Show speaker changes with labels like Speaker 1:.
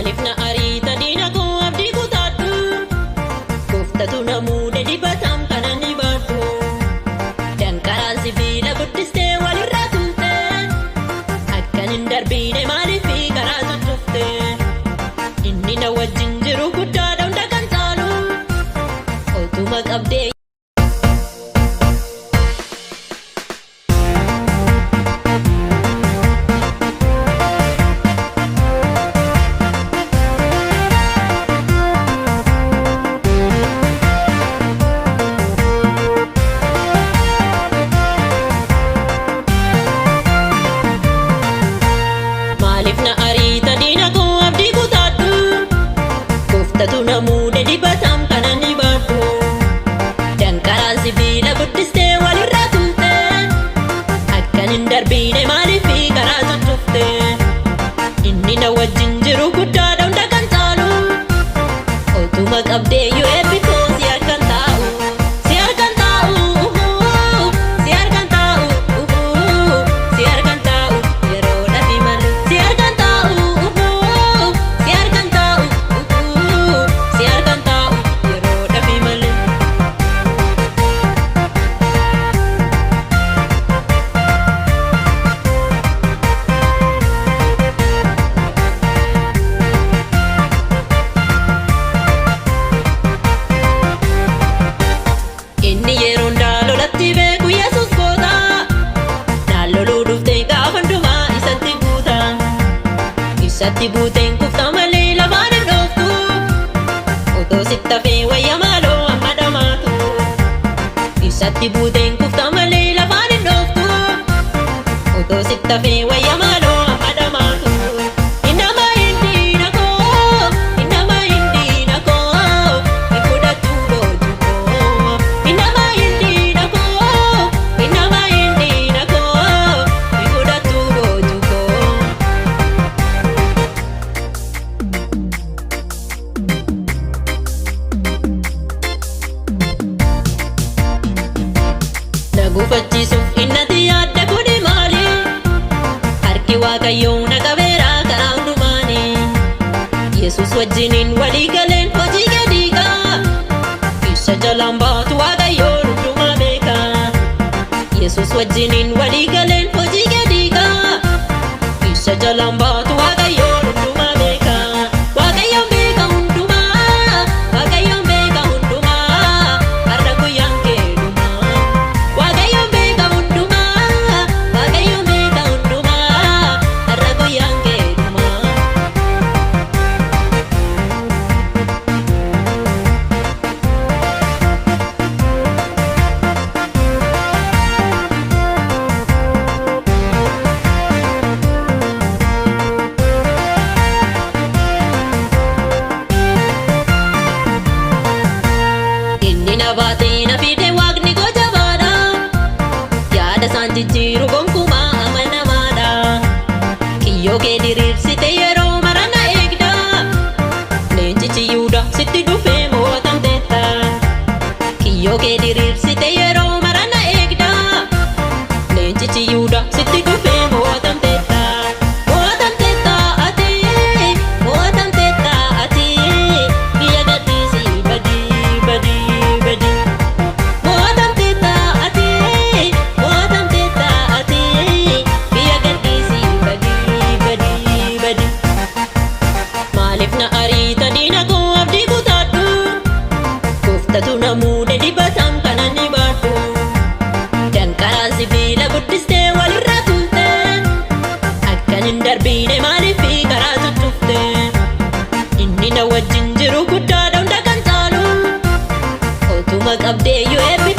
Speaker 1: Maaliif na ariita diina koo abdii kutaadhu? Gooftatu na muude dibataan kana ni baadhu. Danqaraa sibiila guddistee walirraa tuulte. Akkan hin darbiine maaliif karaa cuccufte? Inni na wajjin jiru guddaadha hunda kan caalu. Otuma qabdee. Maaliif na ariita diina koo abdii kutaadhu? Gooftatu na muude dibataan kana ni baadhu. Danqaraa sibiila guddistee walirraa tuulte. Akkan hin darbiine maaliif karaa cuccufte? Inni na wajjin jiru guddaadha hunda kan caalu. Otuma qabdee yoo eebbifoo si harkaan taa'u. Si harkaan taa'u. Si harkaan taa'u. Si harkaan taa'u. Yeroo dhabi malee. Si harkaan taa'u. Si harkaan taa'u. Si harkaan taa'u. Yeroo dhabi malee. Inni yeroo hundaa lolatti beeku Yesuus goota. Naan loluu dhuftee gaafa hundumaa isatti buuta. Isatti buuteen kufta malee lafaan hin dhooftu. Otoo sitti hafee wayya maaloo amma dhamaatu. Isatti buuteen kufta malee lafaan hin dhooftu. Otoo sitti hafee wayya maaloo amma dhamaatu. Innama hin diina koo, innama hin diina koo, hin fudhatu boojuu koo. Innama hin diina koo, innama hin diina koo, hin fudhatu boojuu koo. Na gufachiisuuf innati yaadde kuni maali? Harki Waaqayyoo na qabeera karaa hundumaani. Yesus wajjiniin walii galeen hojii gadiiga. Isa jalaan baatu Waaqayyoon hundumaa beeka. Yesus wajjiniin walii galeen hojii gadiiga. Isa jalaan baatu Waaqayyoon hundumaa beeka. Waaqayyoon beeka hundumaa. Waaqayyoon beeka hundumaa. Har'a guyyaan kee dhumaa. Waaqayyoon beeka hundumaa. Waaqayyoon beeka hundumaa. Har'a guyyaan kee dhumaa. Inni na baatee na fide waaqni koo jabaadha. Yaada isaan jijjiiru gonkumaa amanamaadha. Kiyyoo kee diriirsite yeroo mara na eegda. Leencichi Yihudaa sitti dhufee mo'atamteetta. Kiyyoo kee diriirsite yeroo mara na eegda. Leencichi Yihudaa sitti dhufee mo'atamteetta. Mo'atamteetta ati, mo'atamteetta ati, biyya gadhiisii badii badii badii. Mo'atamteetta ati, mo'atamteetta ati, biyya gadhiisii badii badii badii. Maaliif na ariita diina koo abdii kutaadhu? Gooftatu na muude dibataan kana ni baadhu. Danqaraa sibiila guddistee walirraa tuulte. Akkan hin darbiine maaliif karaa cuccufte? Inni na wajjin jiru guddaadha hunda kan caalu. Otuma qabdee yoo eebbi